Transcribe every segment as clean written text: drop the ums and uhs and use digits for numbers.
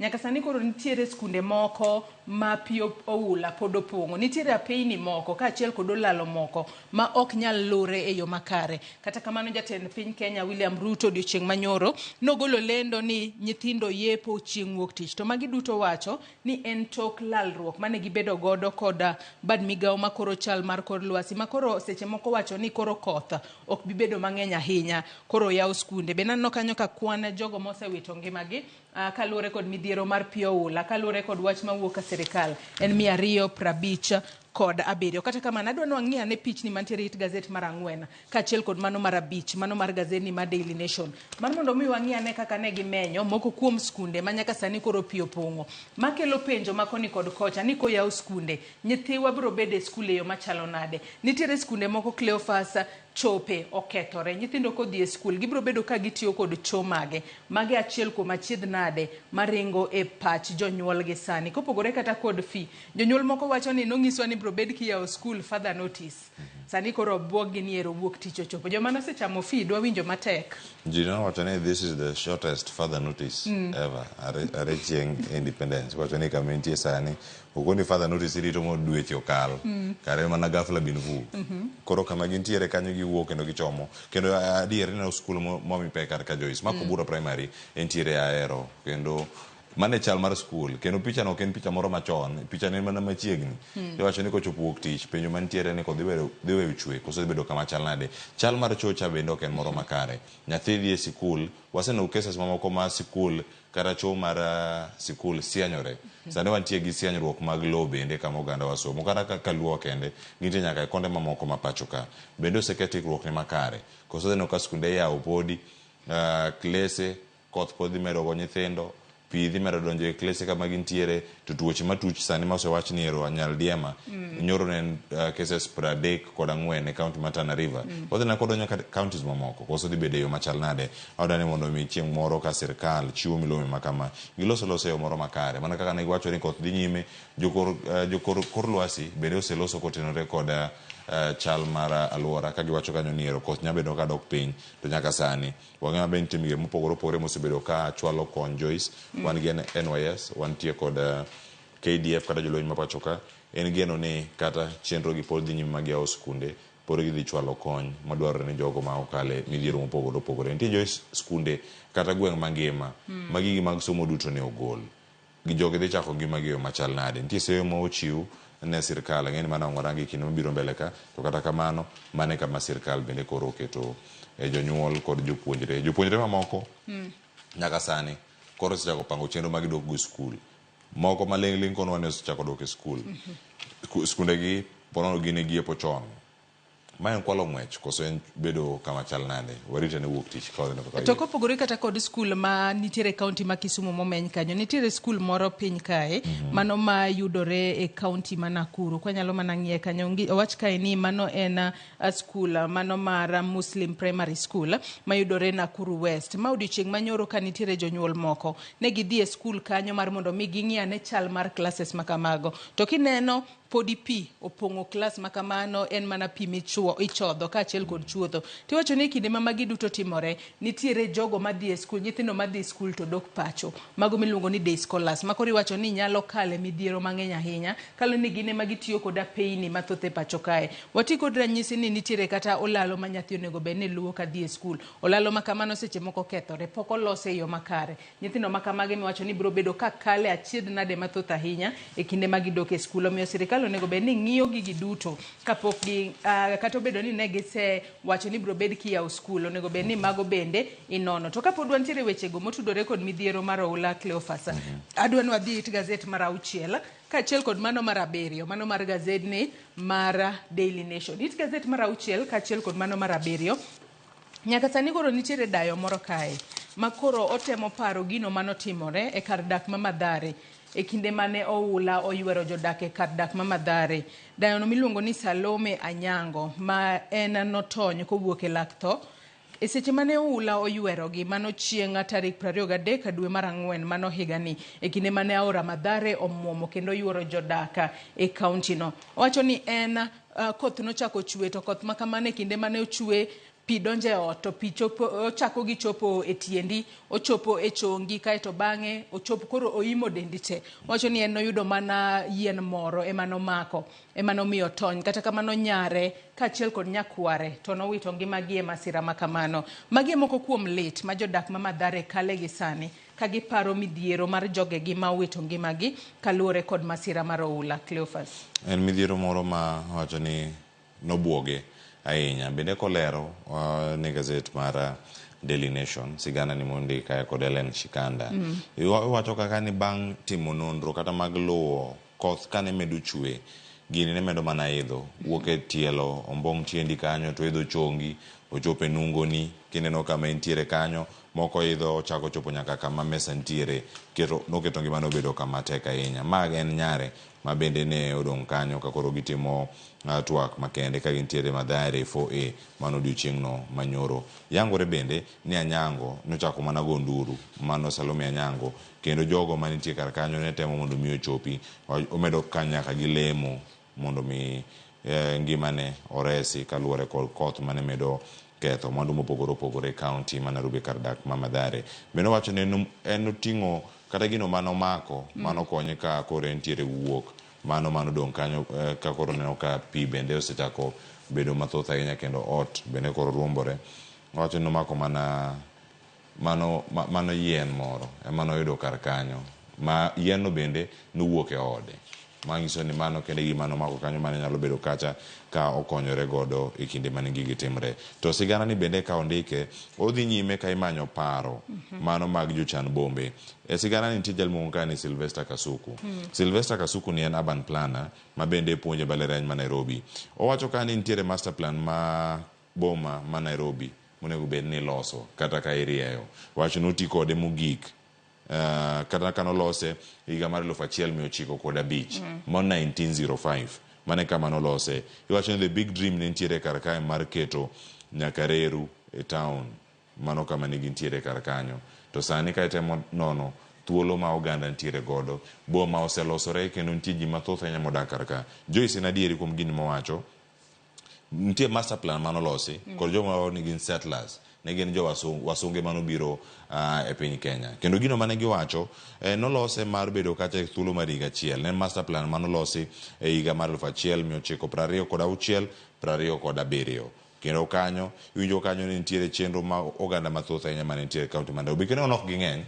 Nyaka sani koro nitiere skunde moko ma pi oula pod opong'o. Nitiere apeyni moko kaachiel kod olalo moko ma ok nyal lure e yo makare. Kata kamano jatend piny Kenya William Ruto odiochieng' manyoro nogolo lendo ni nyithindo yepo chieng' wuok tich. To magi duto wacho ni en tok lalruok mane gibedo godo kod bad migawo makoro chal mar kor lwasi makoro seche moko wacho ni koro koth ok bi bedo mang'eny ahinya koro yaw skunde. Be naneno kanyo ka kwan jogo mosewito ngimagi kaluwore kod midhiero mar pi oula kaluwore kod wach mawuok ka sirikal en 257. Kata kamano adwa ni wang'i ane pichni mantiere it gazet mar 4 kaachiel kod mano mar 5 mano mar gazedni mar Daily Nation mar mondo mi wang'i ane kaka ne gimenyo moko kuom skunde ma nyaka sani koro pi opong'o. Makelo penjo ma koni kod kocha ni koyaw skunde nyithiwa biro bedo e skul e yo machalo nade. Nitiere skunde moko Cleophas chope okethore. Nyithindo kodhi e skul gibiro bedo ka gitiyo kod cho mage. Mage achiel kuom achiedh nade maringo e pach jonyuol gi sani. Kopogore kata kod fee, jonyuol moko wacho ni nonyiswa ni biro bed kiyawo skul further notice. Sani koro obwog gi ni ero wuok tich ochopo. Joma nosechamo fee dwa winjo matek. Ji nowacho ni this is the shortest further notice ever are chieng' independence. Wacho ni kama intie sani okoni further notice irito mo dweche okal. Kare mana ghafla bin vu. Koro kama gintiere kanyo giwuok kendo gichomo. Kendo adier ineno skul momi pek kar ka Joyce. Makobura Primary entiere Ahero kendo mano e chal mar skul kendo picha no ok en picha moro machon, picha ne en mana machiegni. Iwacho ni kochopo wuok tich, penjo mantiere ni koth dhi weyo chwe koso dhi bedo kama chal nade. Chal mar chocha bende ok en moro makare. Nyathi dhi e sikul, waseneno cases mamoko ma sikul kata cho mar sikul sianyore. Sani wantie gi sianyruok mag lowo bende kama oganda wa somo. Kata ka Luo kende, gintie nyaka e konde mamoko ma pacho ka. Bende oseket ikruok ni makare. Koso ineno ka skunde iyawo podi, klese koth pod dhi medo go nyithindo, pi dhi medo donjo e klese kama gintiere, to tuoche matuch sani ma osewach ni ero nyaldiema, nyoro ne en cases 34 e county ma Tana River. Odhi na kodonjo counties mamoko, koso dhi bedo e yo machal nade? Awada ni mondo mi chieng' moro ka sirkal chiwo milome ma kama, gilos alosa e yo moro makare. Mana kaka ne giwacho ni koth dhi nyime, jokor kor lwasi bende oseloso kotenore kod chal mar alwora ka giwacho kanyo ni ero koth nyalo bedo ka dok piny, to nyaka sani wang'eyo maber nitie migepe mopogore opogore mosebedo ka chwalo kony Joyce. Wan gi NYS, wantie kod KDF kata jolweny ma pacho ka. En geno ni kata chenro gi pod dhi nyime ma giyawo skunde, pod gidhi chwalo kony madwarore ne jogo ma okale midhiero mopogore opogore. Nitie Joyce skunde kata gweng' mangima ma gigi mag somo duto ne ogol. Jogi dhi chako ngimagi e yo machal nade? Nitie seyo ma ochiw ne sirkal, ang'e ni mano ang' warangi e kinde mabiro mbele ka, to kata kamano, mano e kama sirkal bende koro oketo jonyuol kod jopuonjre. Jopuonjre mamoko nyaka sani koro osechako pango chenro ma gidok go e skul. Moko maling' ling' kono ni osechako dok e skul. Skundegi ponono gin e giepo chon. Ma en kwalo ng'wech koso en bedo kama chal nade? Warit ane wuok tich ka waneno kaka To kopogore kata kod skul ma nitiere e kaunti ma Kisumu momeny kanyo, nitiere skul moro piny kae, mano ma yudore e kaunti ma Nakuru. Kwanyalo mana ng'iye kanyo, owach kae ni mano en skul mano mar Muslim Primary School mayudore Nakuru West. Ma odiochieng' manyoro ka nitiere jonyuol moko, ne gidhi e skul kanyo mar mondo mi ging'i ane chal mar classes ma kamago. To kineno podi pi opong'o klas ma kamano, en mana pi michuo ichodho kaachiel kod chuodho. Tiwacho ni kinde ma magi duto timore, nitiere jogo madhi e skul, nyithindo madhi e skul to dok pacho. Mago miluongo ni day scholars, ma koro iwacho ni nyalo kale midhiero mang'eny ahinya, kaluwore ni gin ema gitiyo kod apeyni mathoth e pacho kae. Wati kod ranyisi ni nitiere kata olalo ma nyathi onego bed ni luwo kadhi e skul. Olalo ma kamano seche moko kethore, pok olose e yo makare. Nyithindo ma kamagi miwacho ni biro bedo ka kale achiedh nade mathoth ahinya e kinde ma gidok e skul. Omiyo sirikal onego bed ni ng'iyo gigi duto kapok gi kata obedo ni ne gisewacho ni biro bed kiyawo skul, onego bed ni mago bende inono. To kapod wantiere wechego motudore kod midhiero mar oula Cleophas, adwa ni wadhi it gazet mar 6 kaachiel kod mano mar 7, mano mar gazedni mar Daily Nation. It gazet mar 6 kaachiel kod mano mar 7. Nyaka sani koro nitiere dayo moro kae ma koro otemo paro gino manotimore e kar dak ma Mathare e kinde mane oula oywero jodak e kar dak ma Mathare. Dayono miluongo ni Salome Anyango ma en notony kowuok e lak tho e seche mane oula oywerogi mano chieng' tarik 23 dwe mar 4 mano higani e kinde mane aora Mathare omuomo kendo oyuoro jodak e kaunti no. Owacho ni en koth nochako chwe to koth ma kamano e kinde mane ochwe Pi donjo e ot to pi chopo, ochako gi chopo e tiendi, ochopo e chongi, kaeto bang'e ochop koro oimo dendi te. Owacho ni en noyudo mana yien moro ema nomako, ema nomiyo otony. Kata kamano nyare kaachiel kod nyakware to nowito ngimagi e masira ma kamano. Magi e moko kuom lit ma jodak ma Mathare kale gi sani ka giparo midhiero mar jogegi ma owito ngimagi kaluwore kod masira mar oula. Cleophas. En midhiero moro ma wacho ni nobuoge ahinya. Bende kolero ne gazet mar Daily Nation, sigana ni mondik kae kod Ellen Shikanda. Iwacho kaka ni bang' timo nonro kata mag luwo koth kane medo chwe, gini ne medo mana idho. Wuok e tielo ombong' tiendi kanyo to idho chongi, ochopo e nungoni, kineno kama entiere kanyo, moko idho ochako chopo nyaka kama mesa nitiere, noketo ngimane obedo kama tek ahinya. Ma en nyare ma bende ne odong' kanyo ka koro gitimo twak makende ka gintiere Mathare 4A mano odiochieng'no manyoro. Yangore bende ni Anyango nochako mana go nduru, mano Salome Anyango, kendo jogo manitie kar kanyo ne temo mondo mi ochopi, omedo ka nyaka gi lemo mondo mi ngimane oresi kaluwore kod koth mane medo ketho mwandu mopogore opogore e kaunti ma Nairobi kar dak ma Mathare. Bende owacho ni en oting'o kata gino manomako manokonye ka koro entiere wuok mano manodong' kanyo ka koro neno ka pi bende osechako bedo mathoth ahinya kendo ot bende koro ruombore. Owacho ni nomako mana mano yien moro ema noyudo kar kanyo ma yien no bende nowuok e ode. Manyiso ni mano kende gima nomako kanyo mane nyalo bedo kacha ka okonyore godo e kinde mane gigi timre. To sigana ni bende ka ondike, odhi nyime ka imanyo paro mano mag jochan bombe. E sigana ni nitie jal miluongo ka ni Sylvester Kasuku. Sylvester Kasuku ni en urban planner ma bende puonjo e mbalariany ma Nairobi. Owacho ka ni nitiere master plan ma boma ma Nairobi monego bed ni iloso kata ka irieyo. Wach noti kode mogik kata ka nolose higa mar 1905 ma 1905 mane kama nolose. Iwacho ni the big dream ne nitiere kar kae mar keto nyaka reru e town mano kama ne gintiere kar kanyo. To sani ka itemo nono thuolo ma oganda nitiere godo, boma oselosore kendo nitie ji mathoth ahinya modak kar ka. Joyce en adieri kuom gini mowacho. Nitie master plan manolosi kod joma ni gin settlers, ne gin jo wasunge manobiro e piny Kenya. Kendo gino mane giwacho nolose mar bedo kacha e thuolo mar higa achiel. Ne en master plan manolosi e higa mar 1926 27. Kendo kanyo, iwinjo kanyo ni nitiere chenro ma oganda mathoth ahinya mane nitiere e kaunti ma Nairobi. Kendo nok ging'eny,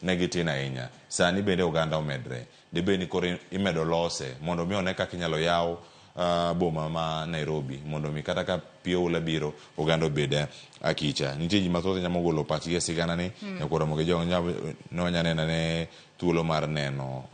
ne gitin ahinya. Sani bende oganda omedre. Dibed ni koro imedo lose mondo mi one kaka inyalo yaw boma ma Nairobi mondo mi kata ka pi oula biro oganda obed akicha. Nitie ji mathoth ahinya mogolo pachgi e sigana ni nyakwar Ramogi Ojwang' ne wanyaneno ne thuolo mar neno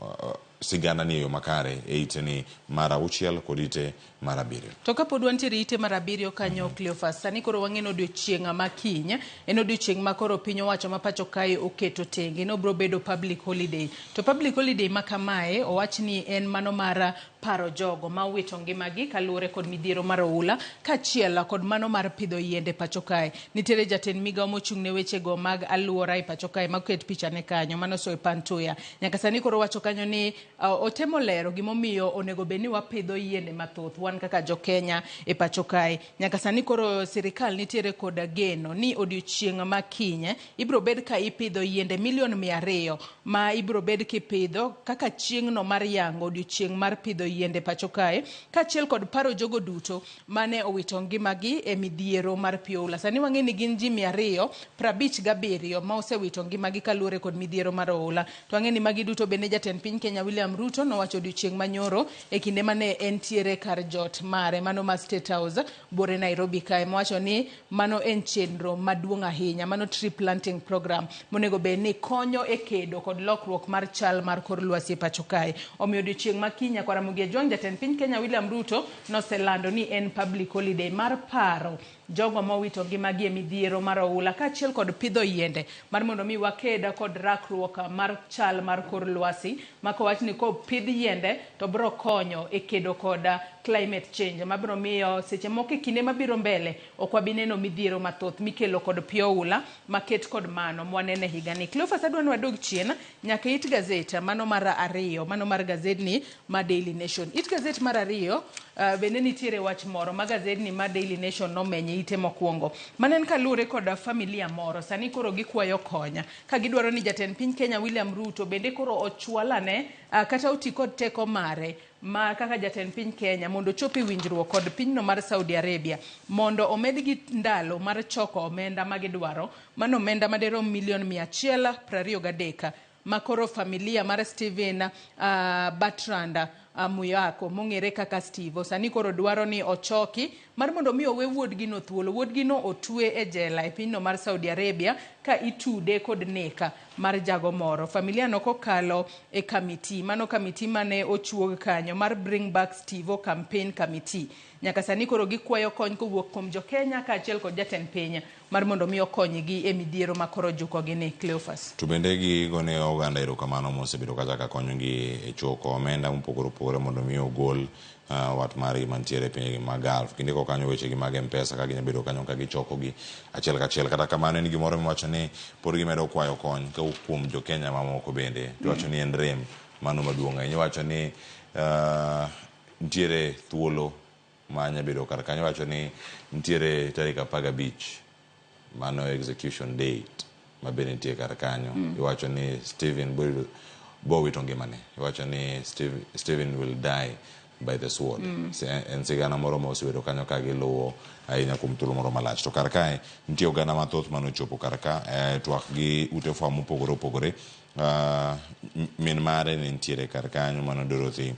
sigana ni e yo makare e ite ni mar 6 kod ite mar 7. To kapod wantiere ite mar 7 kanyo Cleophas, sani koro wang'e ni odiochieng' ma kiny en odiochieng' ma koro piny owacho ma pacho kae oketo tenge ni obiro bedo public holiday. To public holiday ma kamae owach ni en mano mar paro jogo ma owito ngimagi kaluwore kod midhiero mar oula kaachiel kod mano mar pidho yiende pacho kae. Nitiere jatend migawo mochung' ne wechego mag aluora e pacho kae maket pichane kanyo mano Soipan Tuya. Nyaka sani koro wacho kanyo ni otemo lero gimomiyo onego bed ni wapidho yiende mathoth wan kaka jo Kenya e pacho kae. Nyaka sani koro sirikal nitiere kod geno ni odiochieng' ma kiny ibiro bed ka ipidho yiende milion 200 ma ibiro bed kipidho kaka chieng'no mar yango odiochieng' mar pidho yiende pacho kae kaachiel kod paro jogo duto mane owito ngimagi e midhiero mar pi oula. Sani wang'e ni gin ji 257 ma osewito ngimagi kaluwore kod midhiero mar oula. To wang'e ni magi duto bende jatend piny Kenya William Ruto nowacho odiochieng' manyoro e kinde mane entiere kar jot mare mano ma State House buore Nairobi kae, mowacho ni mano en chenro maduong' ahinya, mano tree planting program monego bed ni konyo e kedo kod lokruok mar chal mar kor lwasi e pacho kae. Omiyo odiochieng' ma kiny Nyakwar Ramogi Ojwang' jatend piny Kenya William Ruto noselando ni en public holiday mar paro jogo mowito ngimagi e midhiero mar oula kaachiel kod pidho yiende mar mondo mi waked kod rakruok mar chal mar kor lwasi ma kowach ni kopidh yiende to biro konyo e kedo kod climate change mabiro miyo seche moko e kinde mabiro mbele ok wabi neno midhiero mathoth mikelo kod pi oula maket kod mano mwanene higani. Cleophas, adwa ni wadog chien nyaka it gazet mano mar 2, mano mar gazedni ma Daily Nation. It gazet mar 2 Bende nitiere wach moro ma gazedni ma Daily Nation nomenyo e ite mokwongo. Mano en kaluwore kod familia moro sani koro gikwayo konya ka gidwaro ni jatend piny Kenya William Ruto bende koro ochwalane kata oti kod teko mare ma kaka jatend piny Kenya mondo ochop e winjruok kod pinyno mar Saudi Arabia mondo omedgi ndalo mar choko omenda ma gidwaro, mano omenda maderom milion 123 ma koro familia mar Stephen Bertrand Muyako mong'ere kaka Steve sani koro dwaro ni ochoki mar mondo mi owe wuodgino thuolo. Wuodgino otwe e jela e pinyno mar Saudi Arabia ka itude kod neka mar jago moro. Familia no kokalo e kamiti, mano kamiti mane ochuog kanyo mar Bring Back Steve Campaign Committee. Nyaka sani koro gikwayo kony kowuok kuom jo Kenya kaachiel kod jatend piny mar mondo mi okonygi e midhiero ma koro ojukogi ni. Cleophas. To bende gigone oganda erokamano mosebedo kacha ka konyogi e choko omenda mopogore opogore mondo mi ogol wat margi mantiere e pinjegi mag Gulf. Gindiko kanyo wechegi mag M-Pesa ka ginyalo bedo kanyo ka gichokogi achiel kachiel. Kata kamano en gimoro miwacho ni pod gimedo kwayo kony kawuok kuom jo Kenya mamoko bende. Tiwacho ni en rem mano maduong' ahinya. Iwacho ni nitiere thuolo ma nya bedo kar kanyo. Iwacho ni nitiere tarik 15 mano execution date ma bende nitie kar kanyo. Iwacho ni Stephen bo wito ngimane. Iwacho ni Stephen will die by the sword. En sigana moro ma osebedo kanyo ka giluwo ahinya kuom thuolo moro malach. To kar kae nitie oganda mathoth manochopo kar ka twak gi ute fwambo mopogore opogore. Min mare ne nitiere kar kanyo mano Dorothy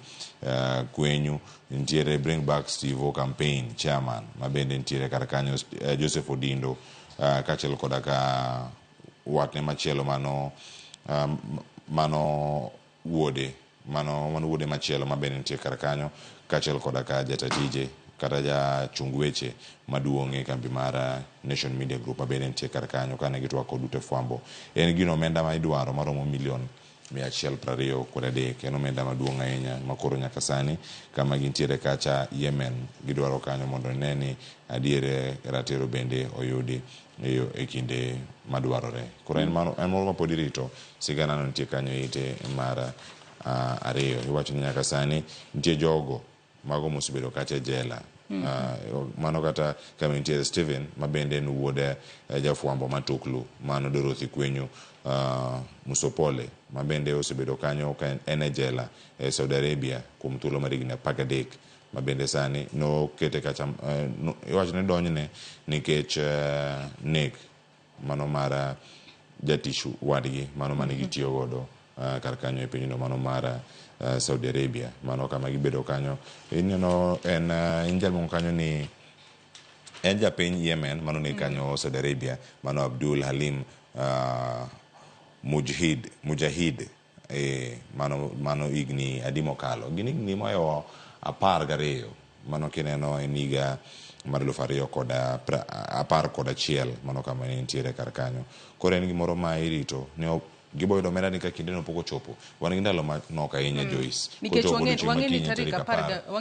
Kwenyu, nitiere Bring Back Steve campaign chairman ma bende nitiere kar kanyo Joseph Odindo kaachiel koda ka watne machielo mano mano wuode mano wuode machielo ma bende nitie kar kanyo kaachiel koda ka jata tije kata jachung weche maduong' e kambi mar Nation Media Group ma bende nitie kar kanyo kane gitwak kod ute fwambo. En gino omenda ma idwaro maromo milion 123 en omenda maduong' ahinya ma koro nyaka sani kama gintiere kacha Yemen gidwaro kanyo mondo ne ni adier ratiro bende oyudi e kinde madwarore. Koro en moro ma pod irito sigana no nitie kanyo ite mar 2. Iwacho ni nyaka sani nitie jogo mago mosebedo kacha e jela. Mano kata kama nitie Stephen ma bende en wuod jafwambo matuklu mano Dorothy Kwenyu Musopole ma bende osebedo kanyo ka en e jela e Saudi Arabia kuom thuolo mar higni 13 ma bende sani nokete kacha iwacho ni donjne nikech nek mano mar jatich wadgi mano mane gitiyo godo kar kanyo e pinyno mano mar Saudi Arabia mano kama gibedo kanyo. Ineno en jaluongo kanyo ni en japiny Yemen mano ni kanyo Saudi Arabia mano Abdul Halim Mujahid mano higni adi mokalo gin higni mohewo 12 mano kineno en higa mar 2011 mano kama ne nitiere kar kanyo. Koro en gimoro ma irito ni gibo yudo omenda ni ka kindeno pok ochopo. Wan gi ndalo manok ahinya Joyce. Nikech wang'e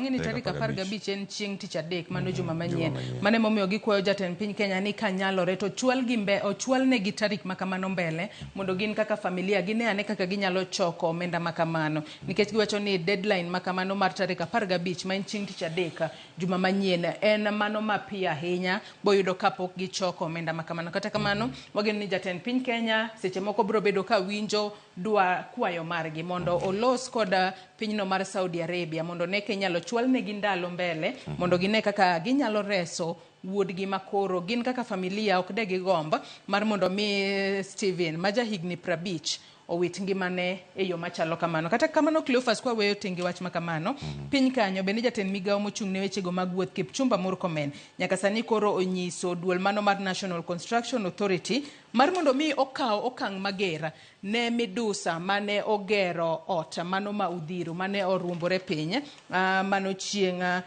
ni tarik 15 en chieng' tich adek mano juma manyien. Mano emomiyo gikwayo jatend piny Kenya ni kanyalore to ochwalnegi tarik makamano mbele mondo gin kaka familia gine ane kaka ginyalo choko omenda makamano. Nikech giwacho ni deadline makamano mar tarik 15 ma en chieng' tich adek juma manyien en mano mapiyo ahinya boyudo kapok gichoko omenda makamano. Kata kamano wageno ni jatend piny Kenya seche moko biro bedo ka winjo dwa kwayo margi mondo olos kod pinyno mar Saudi Arabia mondo ne ka inyalo chwalnegi ndalo mbele mondo gine kaka ginyalo reso wuodgi makoro gin kaka familia ok de gigomb mar mondo mi Stephen ma jahigni 50 owit ngimane e yo machalo kamano. Kata kamano Cleophas kwa weyo tenge wach makamano piny kanyo bende jatend migawo mochung' ne wechego mag wuoth Kipchumba Murkomen nyaka sani koro onyiso duol mano mar National Construction Authority mar mondo mi okaw okang' mager ne midusa mane ogero ot mano ma Udhiru mane oruombore piny mano chieng'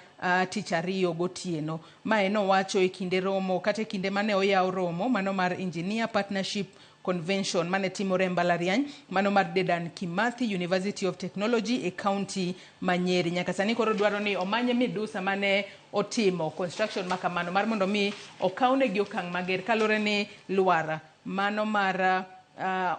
tich ariyo gotieno. Mae nowacho e kinde romo kata e kinde mane oyaw romo mano mar Engineer Partnership Convention mane timore e mbalariany mano mar Dedan Kimathi University of Technology e county ma Nyeri. Nyaka sani koro dwaro ni omanye midusa mane otimo construction makamano mar mondo mi okawnegi okang' mager kaluwore ni lwar mano mar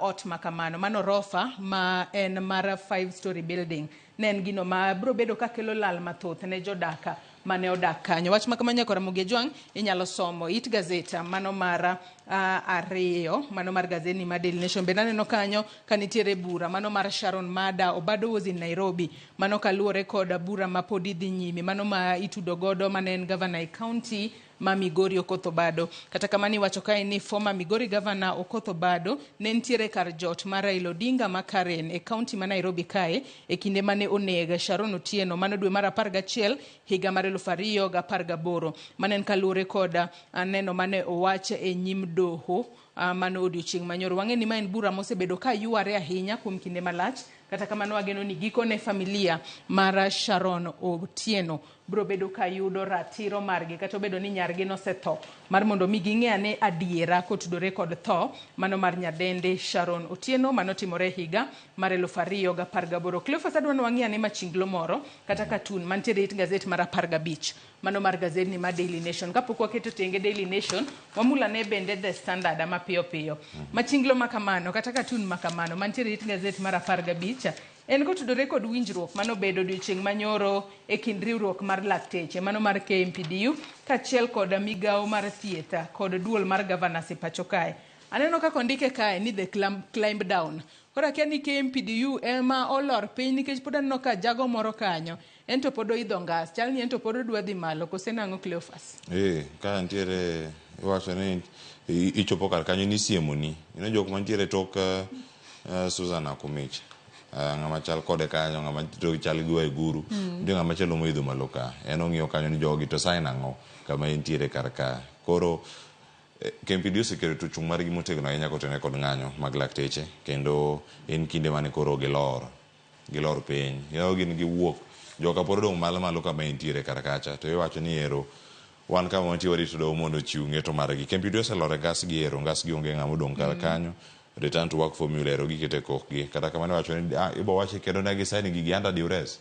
ot ma kamano. Mano orofa ma en mar 5-story building. Ne en gino ma biro bedo ka kelo lal mathoth ne jodak mane odak kanyo. Wach ma kamano nyaka Ramogi Ajwang' inyalo somo it gazet mano mar 2, mano mar gazeti mar Daily Nation. Bende aneno kanyo ka nitiere bura mano mar Sharon Mada Obado was in Nairobi, mano kaluwore kod bura ma pod idhi nyime, mano ma itudo godo mane en governor e county ma Migori Okoth Obado. Kata kamano iwacho kae ni former Migori governor Okoth Obado ne nitiere kar jot mar Raila Odinga ma Karen e county ma Nairobi kae e kinde mane oneg Sharon Otieno mano dwe mar 11 higa mar 2018. Mano en kaluwore kod neno mane owach e nyim doho mano odiochieng' manyoro. Wang'e ni ma en bura mosebedo ka yware ahinya kuom kinde malach. Kata kamano wageno ni gikone familia mar Sharon Otieno biro bedo ka yudo ratiro margi, kata obedo ni nyargi nosetho, mar mondo mi ging'e ane adiera kotudore kod tho mano mar nyadende Sharon Otieno manotimore higa mar 2018. Cleophas, adwa ni wang'i ane machinglo moro kata cartoon mantiere it gazet mar 15 mano mar gazet ni mar Daily Nation. Kapok waketo tenge Daily Nation, wamulane bende The Standard mapiyo piyo. Machinglo makamano kata cartoon makamano mantiere it gazet mar 15 en kotudore kod winjruok manobedo odiochieng' manyoro e kind riwruok mar lakteche mano mar KMPDU kaachiel kod migawo mar thieth kod duol mar governors e pacho kae. Aneno kaka ondike kae ni the climb down. Koro akia ni KMPDU ema olor piny, nikech pod aneno ka jago moro kanyo en to pod oidho ngas, chal ni en to pod odwa dhi malo, kose nang'o Cleophas? Ka nitiere iwacho ni ichopo kar kanyo ni siemoni. Ino jok mantiere tok Susan Akumich. Ng'ama chal kode kanyo, ng'ama chal gi Waiguru. Nitie ng'ama chielo moidho malo ka. En ong'iyo kanyo ni jogi to sign ang'o kama entiere kar ka. Koro KMPDU oseketo chung' margi motegno ahinya kotenore kod ng'anyo mag lakteche, kendo en kinde mane koro gilor piny. Yo gin giwuok, joka pod odong' malo malo kama entiere kar kacha, to iwacho ni ero wan kama wantie warito doho mondo ochiw ng'eto margi. KMPDU oselor e ngas gi ero, ngas gi onge ng'ama odong' kar kanyo. Return to work formula ero giketo e kokgi. Kata kamano iwacho ni ibo wachi kendo ne gisign gigi under duress.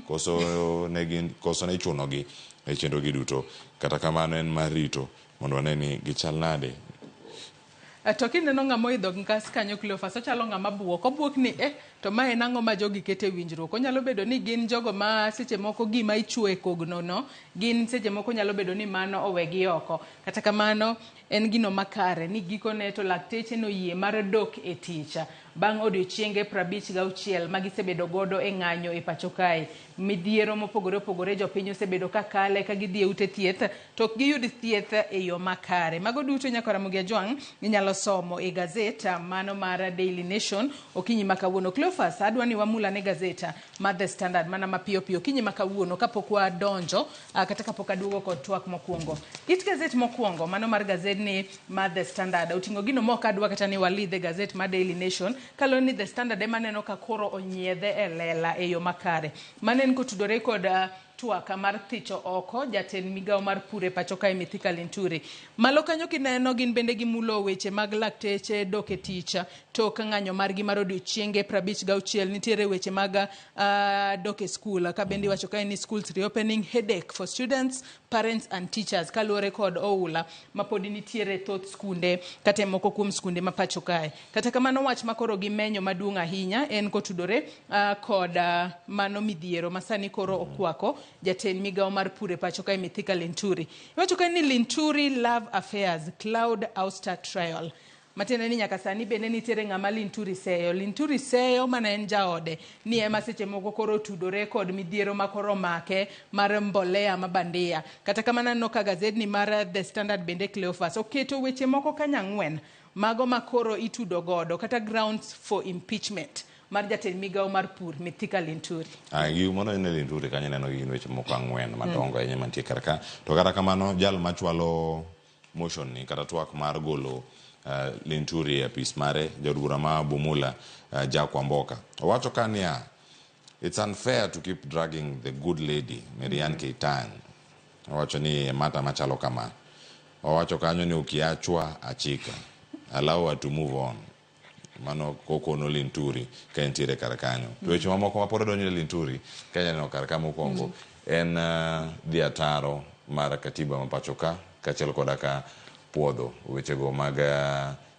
Koso ne gin, koso ne ichunogi e chenro gi duto. Kata kamano en mar rito mondo wane ni gichal nade. To kineno ng'ama oidho ngas kanyo Cleophas, ochalo ng'ama buok. Obuok ni to ma en ang'o ma jogi keto e winjruok. Onyalo bedo ni gin jogo ma seche moko gima ichuo e kogno no, gin seche moko nyalo bedo ni mano owegi oko. Kata kamano en gino makare ni gikone to lakteche noyie mar dok e tich bang' odiochienge 56 ma gisebedo godo e ng'anyo e pacho kae. Midhiero mopogore opogore jopiny osebedo ka kale ka gidhi e ute thieth to ok giyud thieth e yo makare. Mago duto nyaka Ramogi Ajwang' inyalo somo e gazet mano mar Daily Nation okinyi ma kawuono. Cleophas, adwa ni wamulane gazet mar The Standard mana mapiyo piyo okinyi ma kawuono kapok wadonjo kata kapok aduogo kod twak mokwongo. It gazet mokwongo mano mar gazet ni mar The Standard oting'o gino mok adwa kata ni walidhe gazet mar Daily Nation kaluwore ni The Standard ema neno ka koro onyiedhe e lela e yo makare. Mano en kotudore kod twak mar thicho oko jatend migawo mar pur e pacho kae Mithika Linturi. Malo kanyo kineno gin bende gimulo weche mag lakteche dok e tich tok ng'anyo margi mar odiochienge 56. Nitiere weche mag dok e skul ka bende iwacho kae ni schools reopening headache for students, parents and teachers kaluwore kod oula ma pod nitiere thoth skunde kata moko kuom skunde ma pacho kae. Kata kamano wach ma koro gimenyo maduong' ahinya en kotudore kod mano midhiero ma sani koro okwako jatend migawo mar pur e pacho kae Mithika Linturi. Iwacho kae ni Linturi Love Affairs Cloud Ouster Trial. Matiende ni nyaka sani bende nitiere ng'ama Linturi seyo. Linturi seyo mana en jaode ni ema seche moko koro otudore kod midhiero ma koro omake mar mbolea ma bandia. Kata kamano aneno ka gazedni mar The Standard bende Cleophas oketo weche moko kanyo ang'wen mago ma koro itudo godo kata grounds for impeachment mar jatend migawo mar pur Mithika Linturi. Gima ne Linturi kanyo neno gin weche moko ang'wen madongo ahinya mantie kar ka. To kata kamano jal machwalo motion ni kata twak mar golo Linturi e apis mare, jaod bura ma Bumula, Jack Wamboka. Owacho ka niya, it's unfair to keep dragging the good lady Marianne Keitany. Owacho ni e mata machalo kama. Owacho kanyo ni ukiachwa achika. Allow her to move on. Mano kokono Linturi ka entiere kar kanyo. To weche mamoko ma pod odonjo ne Linturi ka ineno kar ka mokwongo en dhi ataro mar katiba ma pacho ka kaachiel koda ka puodho wechego mag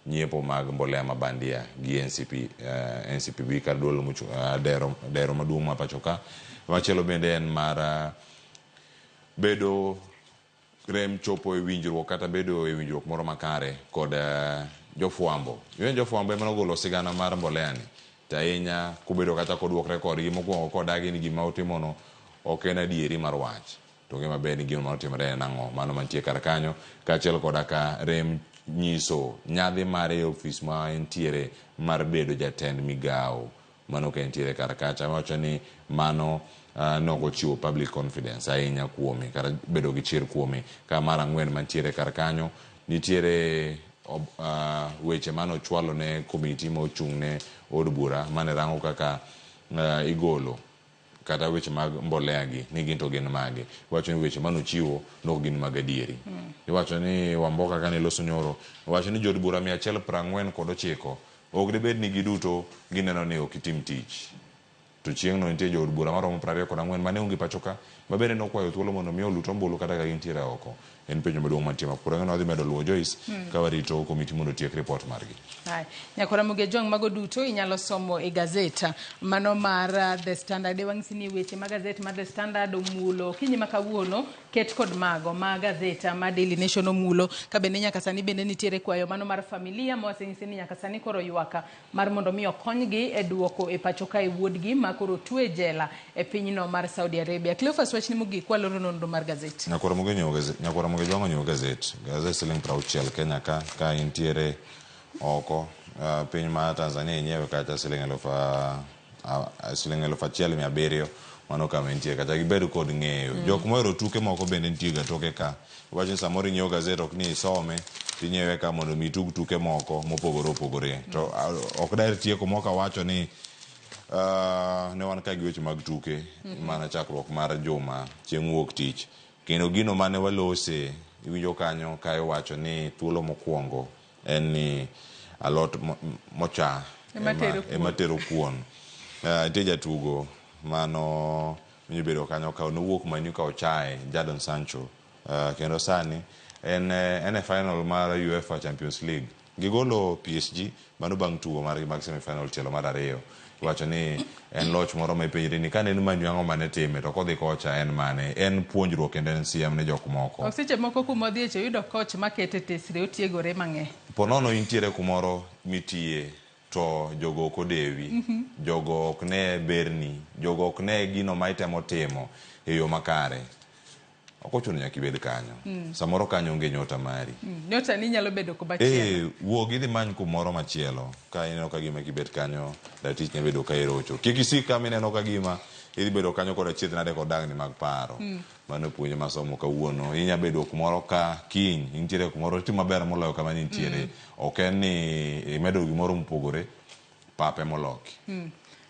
nyiepo mag mbolea ma bandia gi NCP, NCPB kar duol dero, dero maduong' ma pacho ka. Machielo bende en mar bedo rem chopo e winjruok kata bedo e winjruok moro makare kod jofwambo. Ing'e jofwambo ema nogolo sigana mar mbolea ni. To ahinya kobedo kata koduokre kodgi mokwongo kodagi ni gima otimono ok en adieri mar wach. To ong'e maber ni gino manotimore en ang'o. Mano mantie kar kanyo kaachiel koda ka rem nyiso nyadhi mare e ofis ma entiere mar bedo jatend migawo. Mano ka entiere kar kacha wacho ni mano nok ochiwo public confidence ahinya kuome kata bedo gi chir kuome. Ka mar ang'wen mantiere kar kanyo nitiere weche mane ochwalo ne komiti ma ochung' ne od bura mane rango kaka igolo kata weche mag mbolea gi ni gin to gin mage. Iwacho ni weche mane ochiwo nok gin mag adieri. Iwacho ni Wamboka kane loso nyoro, owacho ni jood bura 149 ok dibed ni giduto gineno ni ok itim tich. To chieng'no nitie jood bura maromo 24 mane onge pacho ka, ma bende nokwayo thuolo mondo mi olut ombulu kata ka gintiere oko. En penjo maduong' mantie ma koro wadhi medo luwo Joyce ka warito komiti mondo otiek report margi. Hai. Nyakora Muge Jong mago duto inyalo somo e gazet mano mar The Standard. E wang'isi ni weche ma gazet mar The Standard omulo kinyi ma kawuono ket kod mago ma gazet ma Daily Nation omulo ka bende nyaka sani bende nitiere kwayo mano mar familia ma wasenyisi ni nyaka sani koro ywaka mar mondo mi okonygi e duoko e pacho kae wuodgi ma koro otwe e jela e pinyno mar Saudi Arabia. Cleophas, wachni mogik waloro nonro mar gazet. Nyakwara Muge nyiewo gazet, Nyakwara Muge Jwang' onyiewo gazet. Gazet siling 60 Kenya ka, ka intiere oko piny mar Tanzania inyiewe kacha siling 1700 mano kama intie kacha gibed kod ng'eyo. Jok mohero tuke moko bende nitie ga toke ka. Iwacho ni samoro inyiewo gazet ok ni isome tinyiewe ka mondo mi itug tuke moko mopogore opogore. To ok daher tieko mok awacho ni ne wan ka gi weche mag tuke mana chakruok mar juma chieng' wuok tich. Kendo gino mane walose iwinjo kanyo ka iwacho ni thuolo mokwongo en ni alot mocha ema tero kuon. Nitie jatugo mano bedo kanyo ka nowuok Man U ka ochaye Jadon Sancho kendo sani en e final mar UEFA Champions League. Gigolo PSG mano bang' tugo margi mag semi final tielo mar ariyo. Iwacho ni en loch moro ma ipenjri ni kane en Man U ang'o mane time to kodhi kocha en mane. En puonjruok kendo en siem ne jok moko. Ok seche moko kuma odhiye cha oyudo coach makete tesre otiegore mang'eny. Po nono intiere kumoro mitiye to jogo ok odewi, jogo ok ne berni, jogo ok ne gino ma itemo timo e yo makare. Ok ochuno nyaka ibed kanyo. Samoro kanyo onge nyota mari. Nyota ni nyalo bedo komachielo. Wuog idhi many kumoro machielo ka ineno ka gima kibet kanyo ratich nyalo bedo ka irocho. Kik isik kama ineno ka gima idhi bedo kanyo kod achiedh nade kod dangni mag paro. Mano puonj masomo kawuono. Inya bedo kumoro ka kiny intiere kumoro timo maber moloyo kama nintiere. Ok en ni imedo gimoro mopogore, pap emoloki.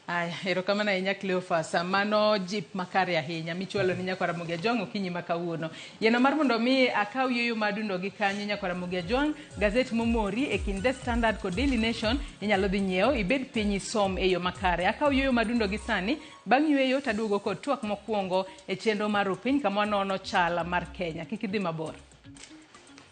Aya, erokamano ahinya Cleophas. Mano jip makare ahinya michwalo ni Nyakwar Ramogi Ajwang' okinyi ma kawuono. Yieno mar mondo mi akaw yueyo madundo gi kanyo Nyakwar Ramogi Ajwang', gazet momori e kind The Standard kod Daily Nation inyalo dhi nyiewo ibed piny isom e yo makare. Akaw yueyo madundo gi sani, bang' yueyo taduogo kod twak mokwongo e chenro mar Rupiny kama wanono chal mar Kenya. Kik idhi mabor.